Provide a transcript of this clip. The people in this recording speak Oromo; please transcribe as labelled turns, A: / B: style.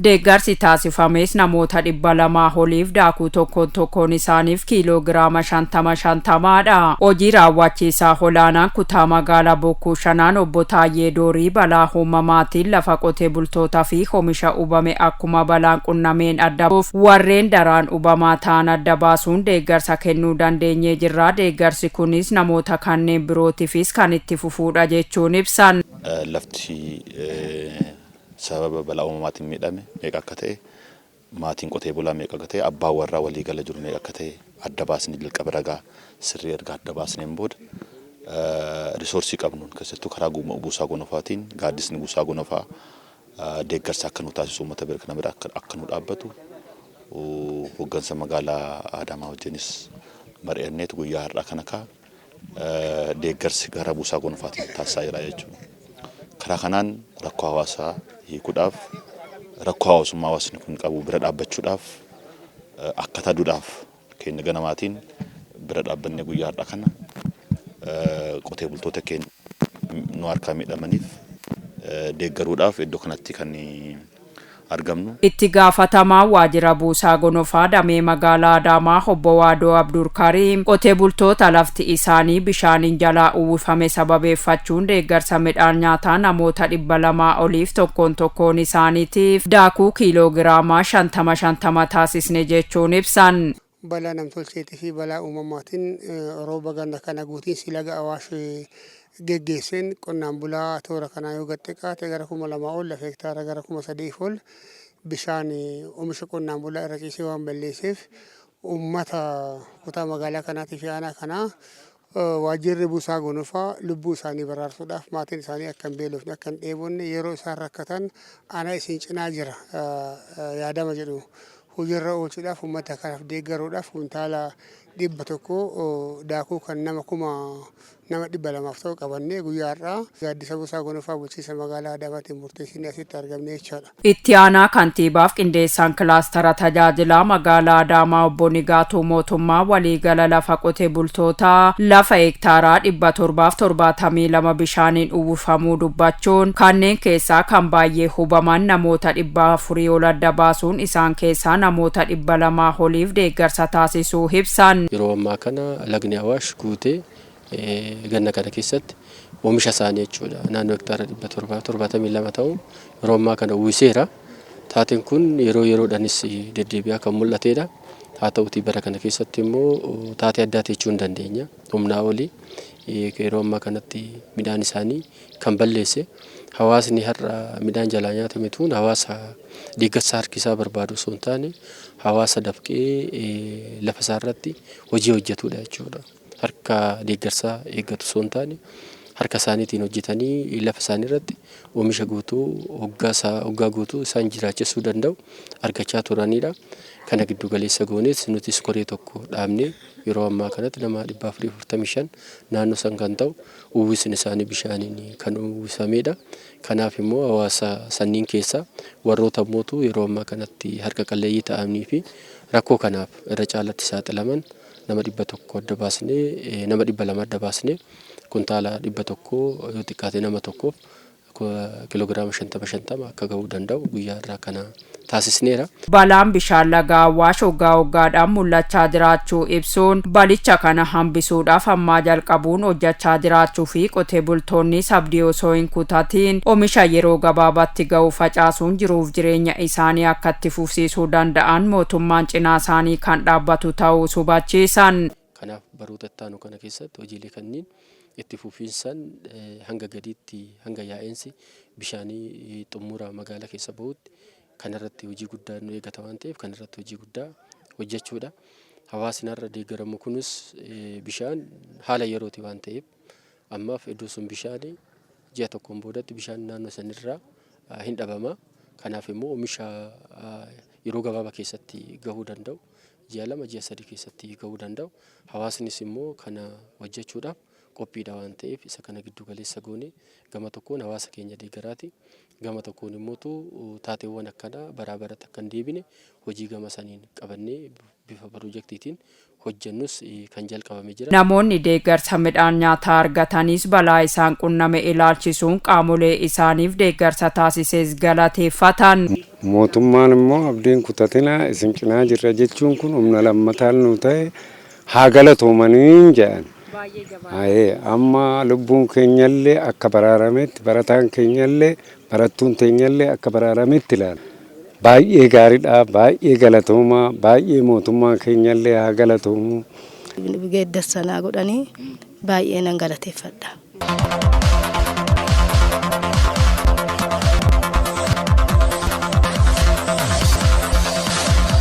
A: Deeggarsi taasifames namoota 200 oliif daakuu tokkoon tokkoon isaaniif kiiloo giraama 50 50dha. Hojii raawwachiisaa olaanaan kutaa magaalaa Bokkuu Shanaan obbo Taayyee Doorii balaa uumamaatiin lafa qotee bultootaa fi oomisha hubame akkuma balaan qunnameen adda warreen daraan hubamaa ta'an adda baasuun deeggarsa kennuu dandeenyee jirra. Deeggarsi kunis namoota kanneen birootiifis kan itti fufuudha jechuun ibsan.
B: Lafti sababa balaa uumamaatiin miidhame meeqa akka ta'e, maatiin qotee bulaa meeqa akka ta'e, abbaan warraa waliigala jiru meeqa akka ta'e adda baasnee jalqaba ragaa sirrii erga adda baasneen booda resource qabnuun keessattuu karaa buusaa gonofaatiin gaaddisni buusaa gonofaa deeggarsa akka nu taasisu, uummata bira kana bira akka nu dhaabbatu hooggansa magaalaa Adaamaa wajjinis mari'anneetu guyyaa har'aa kana kaa deeggarsi gara buusaa gonofaatiin taasisaa jira jechuudha. Karaa kanaan rakkoo hawaasaa hiikuudhaaf, rakkoo hawaasummaa hawaasni kun qabu bira dhaabbachuudhaaf, akkaataa duudhaaf keenya ganamaatiin bira dhaabbannee guyyaa har'aa kana qotee bultoota keenya nu harkaa miidhamaniif deeggaruudhaaf iddoo kanatti kan argamnu.
A: Itti gaafatamaa waajjira buusaa gonofaa damee magaalaa Adaamaa obbo Waadoo Abdulkariim qotee bultoota lafti isaanii bishaaniin jalaa uwwifame sababeeffachuun deeggarsa midhaan nyaataa namoota 200 oliif tokkoon tokkoon isaaniitiif daakuu kiiloo giraamaa 50 50 taasisne jechuun ibsan.
C: Balaa namtolcheetii fi balaa uumamaatiin rooba ganna kana guutiinsi laga Awaash geggeesseen qonnaan bulaa toora kanaa yoo gad xiqqaate gara 2000 ol lafa hektaara gara 3000 ol bishaan oomisha qonnaan bulaa irra ciisee waan balleesseef, uummata kutaa magaalaa kanaatii fi aanaa kanaa waajjirri buusaa gonofaa lubbuu isaanii baraarsuudhaaf, maatiin isaanii akka hin beelofne, akka hin dheebonne, yeroo isaan rakkatan ana isin cinaa jira yaadama jedhu hojiirra oolchuudhaaf, uummata kanaaf deeggaruudhaaf kuntaala 100 daakuu kan nama 200f ta'u qabannee guyyaa har'aa gaaddisa buusaa gonofaa bulchiinsa magaalaa Adaamaatiin murteessinee asitti argamne jechaadha.
A: Itti aanaa kantiibaaf qindeessaan kilaastara tajaajilaa magaalaa Adaamaa obbo Nigaatuu Mootummaa waliigala lafa qotee bultootaa lafa hektaaraa 772 bishaaniin uwwifamuu dubbachuun, kanneen keessaa kan baay'ee hubaman namoota 400 ol adda baasuun isaan keessaa namoota 200 oliif deeggarsa taasisuu ibsan.
D: Yeroo ammaa kana lagni Awaash guutee ganna kana keessatti oomisha isaanii jechuudha naannoo hektaara 772 ta'u yeroo ammaa kana uwwiseera. Taateen kun yeroo yeroodhaanis deddeebi'aa kan mul'atedha. Haa ta'utii bara kana keessatti immoo taatee addaati jechuu hin dandeenya. Humnaa olii yeroo ammaa kanatti midhaan isaanii kan balleesse, hawaasni har'a midhaan jalaa nyaatame tun hawaasa deeggarsa harkisaa barbaadu osoo hin taane, hawaasa dafqee lafa isaa irratti hojii hojjetudha jechuudha. Harka deeggarsaa eeggatu osoo hin taane, harka isaaniitiin hojjetanii lafa isaanii irratti oomisha guutuu hoggaa guutuu isaan jiraachisuu danda'u argachaa turanidha. Kana giddu galeessa goonees nutis koree tokko dhaabnee yeroo ammaa kanatti nama 445 naannoo san kan ta'u uwwisni isaanii bishaaniin kan uwwisamedha. Kanaaf immoo hawaasa sanniin keessaa warroota mootu yeroo ammaa kanatti harka qalleeyyii ta'anii fi rakkoo kanaaf irra caalatti saaxilaman nama 100 adda baasnee, nama 200 adda baasnee, kuntaala 100 yoo xiqqaate nama tokkoof kiloogiraama 50 50 akka gahuu danda'u guyyaa irraa kana taasisneera.
A: Balaan bishaan laga Awaash waggaa waggaadhaan mul'achaa jiraachuu ibsuun, balicha kana hambisuudhaaf ammaa jalqabuun hojjechaa jiraachuu fi qotee bultoonnis abdii osoo hin kutatiin oomisha yeroo gabaabaatti ga'u facaasuun jiruuf jireenya isaanii akka itti fufsiisuu danda'an mootummaan cinaa isaanii kan dhaabbatu ta'uu hubachiisan.
D: Kanaaf baroota itti aanu kana keessatti hojiilee kanneen itti fufiinsaan hanga gadiitti, hanga yaa'insi bishaanii xumura magaalaa keessa bahutti kanarratti hojii guddaa nu eegata waan ta'eef kanarratti hojii guddaa hojjechuudha. Hawaasni har'a deeggaramu kunis bishaan haala yerooti waan ta'eef ammaaf iddoo sun bishaan ji'a tokkoon boodatti bishaan naannoo sanirraa hin dhabama. Kanaaf immoo oomisha yeroo gabaabaa keessatti gahuu danda'u, ji'a 2, ji'a 3 keessatti gahuu danda'u. Hawaasnis immoo kana hojjechuudhaaf qophiidha waan ta'eef, isa kana giddu galeessa goone gama tokkoon hawaasa keenya deeggaraati. Gama tokkoon immoo taateewwan akkanaa baraa baratti akka hin deebine hojii gama saniin qabannee bifa piroojeektiitiin hojjennus kan jalqabame jira.
A: Namoonni deeggarsa midhaan nyaataa argatanis balaa isaan qunname ilaalchisuun qaamolee isaaniif deeggarsa taasises galateeffatan.
E: Mootummaan immoo abdiin kutatinaa isin cinaa jirra jechuun kun humna lammataan nu ta'e haa galatoomanii jedhan. Amma lubbuun keenyallee akka baraarametti, barataan keenyallee, barattuun teenyallee akka baraarametti ilaala. Baay'ee gaariidha, baay'ee galatoomaa, baay'ee mootummaan keenyallee haa galatoomu.
F: Geeddarsanaa godhanii baay'ee nan galateeffadha.